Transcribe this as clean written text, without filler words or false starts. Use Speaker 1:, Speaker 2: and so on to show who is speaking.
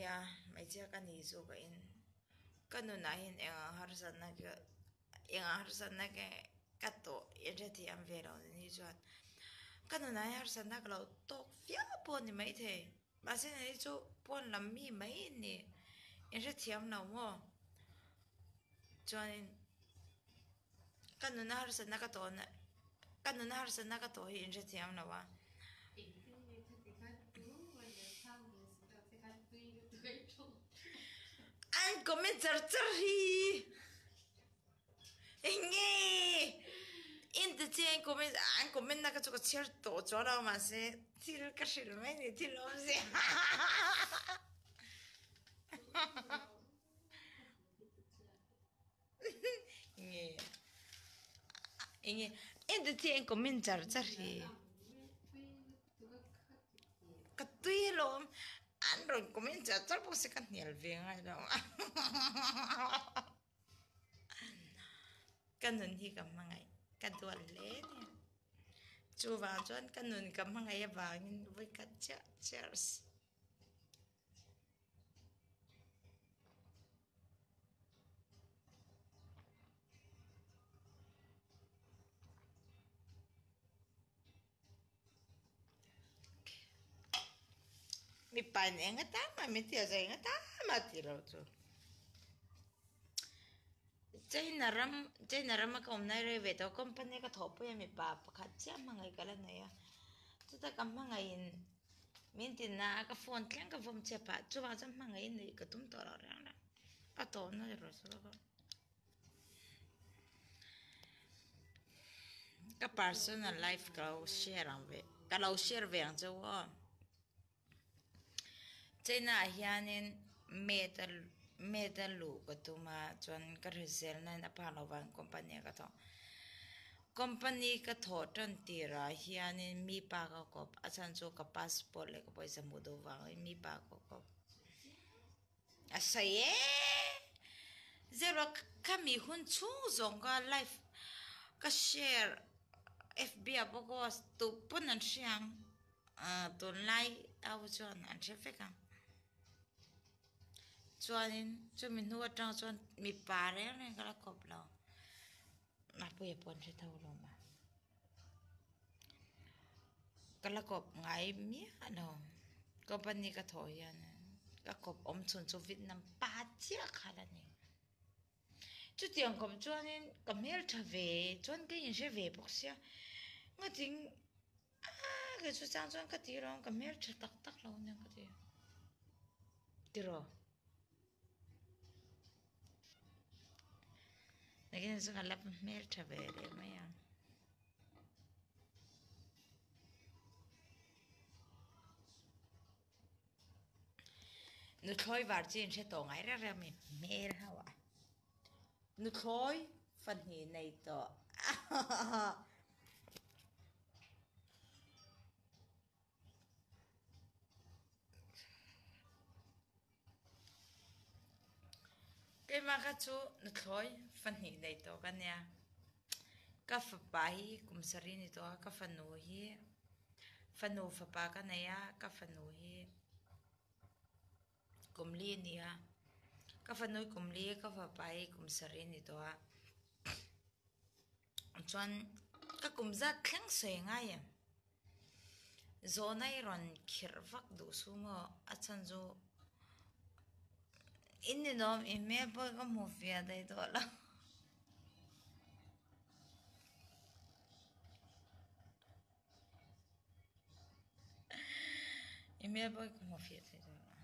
Speaker 1: Nia, hmeichhia ka ni chu ka in. Ka nunah hian eng ang harsatna ka eng ang harsatna nge ka tawh in hrethiam ve lo ni chuan ka nunah hian harsatna ka lo tawk viau pawh a ni maithei. Mahse nani chu pawn lam mi mai a ni in hrethiam lo maw? Chuanin ka nuna harsatna ka tawh na ka nuna harsatna ka tawh hi in hrethiam lo a. An comment char char hi eng nge in ti chiang comment an comment na ka chu ka chhiar tawh chuan lo mahse thil ka hrilh mai ni thil awmzia Nge enge en te chiah in comment char char hi ka tui alawm an rawn comment char char bawk se ka hnial ve ngai lo ka nun hi ka hmangaih ka duat hle a ni chuvang chuan ka nun ka hmangaih avangin vawikhat chiah cheers. Mipa in eng atan mah min ti a zai eng atan mah tih loh chu China ram China rama ka awm lai rei ve tawh company ka thawhpui a mipa pakhat chiah hmangaih ka la nei a chuta ka hmangaihin Min ti na a, ka phone thleng ka vawm chep a, chuvang chuan hmangaih nuih ka tum tawh loh reng reng. A tawhna erawh chu ka Ka personal life ka lo share ang ve, ka lo share ve ang che u aw. China ah hianin maid a maid a luh ka tum a, chuan ka hrisel na in a phak loh vang company ah ka thawk. Company ka thawh tan tirah hianin mi pa ka kawp a chhan chu ka passport leh ka pawisa hmuh duh vangin mi pa ka kawp a sawi e zero ka mi hun chhung zawng ka life ka share fb ah pawh ka post tu pawn an hria ang ah tunlai ho chuan an hre vek ang chuanin chumi hnu atang chuan mipa reng reng ka la kawp lo. Mapuia pawh an hre tho lo ma. Ka la kawp ngai miah lo. Company ka thawh hian ka kawp awm chhun chu Vietnam pa chiah kha la ni. Chutiang kawp chuanin ka hmeltha ve chuan ka inhre ve bawk sia. Ngating aa kei chu chang chuan ka tih lo ka hmeltha tak tak lo nia ka ti. Tiraw? Nakin chu ka la hmel tha ve leh mai ang. Nuthlawi var chu in hre tawh ngai reng reng a mi hmel ho a. Nuthlawi fahnih nei tawh. Keimah kha chu nuthlawi fahnih nei tawh ka nia. Ka fapa hi kum sarih a ni tawh a, ka fanu hi fanu fapa ka nei a, ka fanu hi kum li a ni a. Ka fanu hi kum li a, ka fapa hi kum sarih a ni tawh a. Chuan ka kum zat thleng sawi ngai em? Zawhna i rawn khirh vak duh su maw? A chhan chu in ninawm i hmel pawh ka hmu fiah daih tawh lo. I hmel pawh ka hmu fiah thei tawh lo.